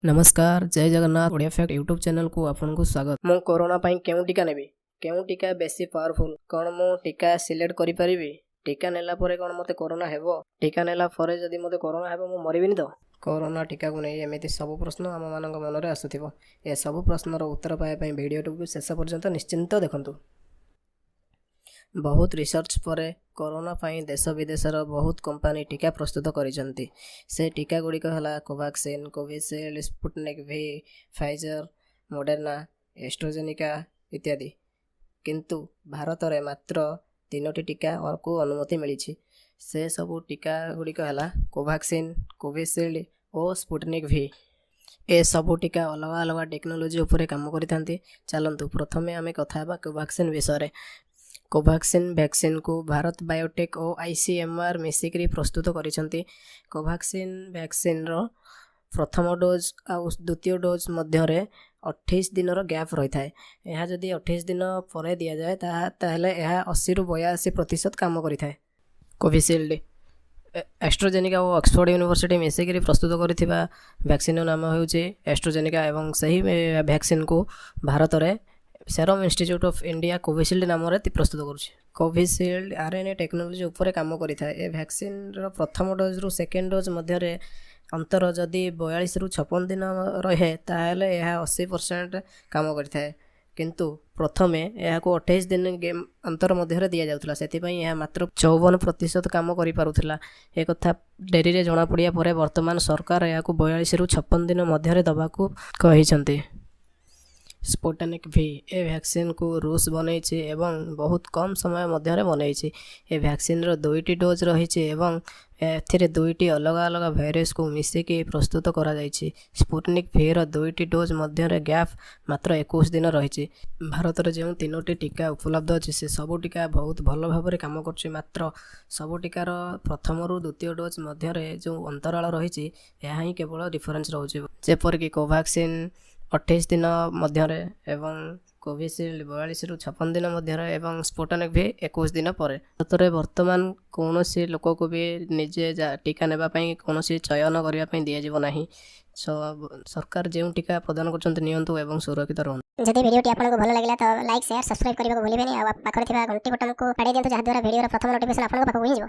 ନମସ୍କାର, ଜୟ Jagannath. Odia fact YouTube ଚ୍ୟାନେଲକୁ ଆପଣଙ୍କୁ ସ୍ୱାଗତ। ମୁଁ କରୋନା ପାଇଁ କେଉଁ ଟୀକା ନେବି? କେଉଁ ଟୀକା ବେଶୀ ପାୱାରଫୁଲ୍? କ'ଣ ମୁଁ ଟୀକା ସିଲେକ୍ଟ କରିପାରିବି? ଟୀକା ନେଲା ପରେ କ'ଣ ମୋତେ କରୋନା ହେବ? ଟୀକା ନେଲା ପରେ ଯଦି ମୋତେ କରୋନା ହେବ, ମୁଁ ମରିବିନି ତ? କରୋନା ଟୀକାକୁ ନେଇ ଏମିତି ସବୁ ପ୍ରଶ୍ନ ଆମମାନଙ୍କ ମନରେ ଆସୁଥିବ। ଏସବୁ ପ୍ରଶ୍ନର ଉତ୍ତର ପାଇବା ପାଇଁ ଭିଡ଼ିଓଟିକୁ ଶେଷ ପର୍ଯ୍ୟନ୍ତ ନିଶ୍ଚିନ୍ତ ଦେଖନ୍ତୁ। ବହୁତ ରିସର୍ଚ୍ଚ ପରେ କରୋନା ପାଇଁ ଦେଶ ବିଦେଶର ବହୁତ କମ୍ପାନୀ ଟୀକା ପ୍ରସ୍ତୁତ କରିଛନ୍ତି। ସେ ଟୀକା ଗୁଡ଼ିକ ହେଲା Covaxin, Covishield, Sputnik V, Pfizer, Moderna, AstraZeneca ଇତ୍ୟାଦି। କିନ୍ତୁ ଭାରତରେ ମାତ୍ର ତିନୋଟି ଟୀକାକୁ ଅନୁମତି ମିଳିଛି। ସେ ସବୁ ଟୀକା ଗୁଡ଼ିକ ହେଲା କୋଭାକ୍ସିନ୍, କୋଭିସିଲ୍ଡ ଓ ସ୍ପୁଟନିକ୍ ଭି। ଏସବୁ ଟୀକା ଅଲଗା ଅଲଗା ଟେକ୍ନୋଲୋଜି ଉପରେ କାମ କରିଥାନ୍ତି। ଚାଲନ୍ତୁ, ପ୍ରଥମେ ଆମେ କଥା ହେବା କୋଭାକ୍ସିନ୍ ବିଷୟରେ। କୋଭାକ୍ସିନ୍ ଭ୍ୟାକ୍ସିନ୍କୁ ଭାରତ ବାୟୋଟେକ୍ ଓ ଆଇସିଏମ୍ଆର୍ ମିଶିକରି ପ୍ରସ୍ତୁତ କରିଛନ୍ତି। କୋଭାକ୍ସିନ୍ ଭ୍ୟାକ୍ସିନ୍ର ପ୍ରଥମ ଡୋଜ୍ ଆଉ ଦ୍ୱିତୀୟ ଡୋଜ୍ ମଧ୍ୟରେ 28 ଦିନର ଗ୍ୟାପ୍ ରହିଥାଏ। ଏହା ଯଦି 28 ଦିନ ପରେ ଦିଆଯାଏ, ତାହେଲେ ଏହା 80ରୁ 82% କାମ କରିଥାଏ। କୋଭିସିଲ୍ଡ, ଆଷ୍ଟ୍ରାଜେନିକା ଓ ଅକ୍ସଫୋର୍ଡ଼ ୟୁନିଭର୍ସିଟି ମିଶିକରି ପ୍ରସ୍ତୁତ କରିଥିବା ଭ୍ୟାକ୍ସିନ୍ର ନାମ ହେଉଛି ଆଷ୍ଟ୍ରାଜେନିକା ଏବଂ ସେହି ଭ୍ୟାକ୍ସିନ୍କୁ ଭାରତରେ serum institute of India Covishield ନାମରେ ପ୍ରସ୍ତୁତ କରୁଛି। କୋଭିସିଲ୍ଡ ଆର୍ଏନ୍ଏ ଟେକ୍ନୋଲୋଜି ଉପରେ କାମ କରିଥାଏ। ଏ ଭ୍ୟାକ୍ସିନ୍ର ପ୍ରଥମ ଡୋଜ୍ରୁ ସେକେଣ୍ଡ ଡୋଜ୍ ମଧ୍ୟରେ ଅନ୍ତର ଯଦି 42ରୁ 56 ଦିନ ରହେ, ତାହେଲେ ଏହା 80% କାମ କରିଥାଏ। କିନ୍ତୁ ପ୍ରଥମେ ଏହାକୁ 28 ଦିନ ଅନ୍ତର ମଧ୍ୟରେ ଦିଆଯାଉଥିଲା। ସେଥିପାଇଁ ଏହା ମାତ୍ର 54% କାମ କରିପାରୁଥିଲା। ଏକଥା ଡେରିରେ ଜଣାପଡ଼ିବା ପରେ ବର୍ତ୍ତମାନ ସରକାର ଏହାକୁ 42ରୁ 56 ଦିନ ମଧ୍ୟରେ ଦେବାକୁ କହିଛନ୍ତି। ସ୍ପୁଟନିକ୍ ଭି, ଏ ଭ୍ୟାକ୍ସିନ୍କୁ ରୁଷ ବନେଇଛି ଏବଂ ବହୁତ କମ୍ ସମୟ ମଧ୍ୟରେ ବନେଇଛି। ଏ ଭ୍ୟାକ୍ସିନ୍ର ଦୁଇଟି ଡୋଜ୍ ରହିଛି ଏବଂ ଏଥିରେ ଦୁଇଟି ଅଲଗା ଅଲଗା ଭାଇରସକୁ ମିଶିକି ପ୍ରସ୍ତୁତ କରାଯାଇଛି। ସ୍ପୁଟନିକ୍ ଭିର ଦୁଇଟି ଡୋଜ୍ ମଧ୍ୟରେ ଗ୍ୟାପ୍ ମାତ୍ର 21 ଦିନ ରହିଛି। ଭାରତରେ ଯେଉଁ ତିନୋଟି ଟୀକା ଉପଲବ୍ଧ ଅଛି, ସେ ସବୁ ଟୀକା ବହୁତ ଭଲ ଭାବରେ କାମ କରୁଛି। ମାତ୍ର ସବୁ ଟୀକାର ପ୍ରଥମରୁ ଦ୍ୱିତୀୟ ଡୋଜ୍ ମଧ୍ୟରେ ଯେଉଁ ଅନ୍ତରାଳ ରହିଛି, ଏହା ହିଁ କେବଳ ଡିଫରେନ୍ସ ରହୁଛି। ଯେପରିକି କୋଭାକ୍ସିନ୍ 28 ଦିନ ମଧ୍ୟରେ ଏବଂ କୋଭିସିଲ୍ଡ 42ରୁ 56 ଦିନ ମଧ୍ୟରେ ଏବଂ ସ୍ପୁଟନିକ୍ ଭି 21 ଦିନ ପରେ। ଭାରତରେ ବର୍ତ୍ତମାନ କୌଣସି ଲୋକକୁ ବି ନିଜେ ଟୀକା ନେବା ପାଇଁ କୌଣସି ଚୟନ କରିବା ପାଇଁ ଦିଆଯିବ ନାହିଁ। ସରକାର ଯେଉଁ ଟୀକା ପ୍ରଦାନ କରୁଛନ୍ତି, ନିଅନ୍ତୁ ଏବଂ ସୁରକ୍ଷିତ ରୁହନ୍ତୁ। ଯଦି ଭିଡ଼ିଓଟି ଆପଣଙ୍କୁ ଭଲ ଲାଗିଲା, ତ ଲାଇକ୍, ସେୟାର, ସବସ୍କ୍ରାଇବ୍ କରିବାକୁ ଭୁଲିବେନି। ଆଉ ପାଖରେ ଥିବା ଘଣ୍ଟି ବଟନକୁ ବାଡ଼େଇ ଦିଅନ୍ତୁ, ଯାହାଦ୍ୱାରା ଭିଡ଼ିଓର ପ୍ରଥମ ନୋଟିଫିକେସନ୍ ଆପଣଙ୍କ ପାଖକୁ ହିଁ ଯିବ।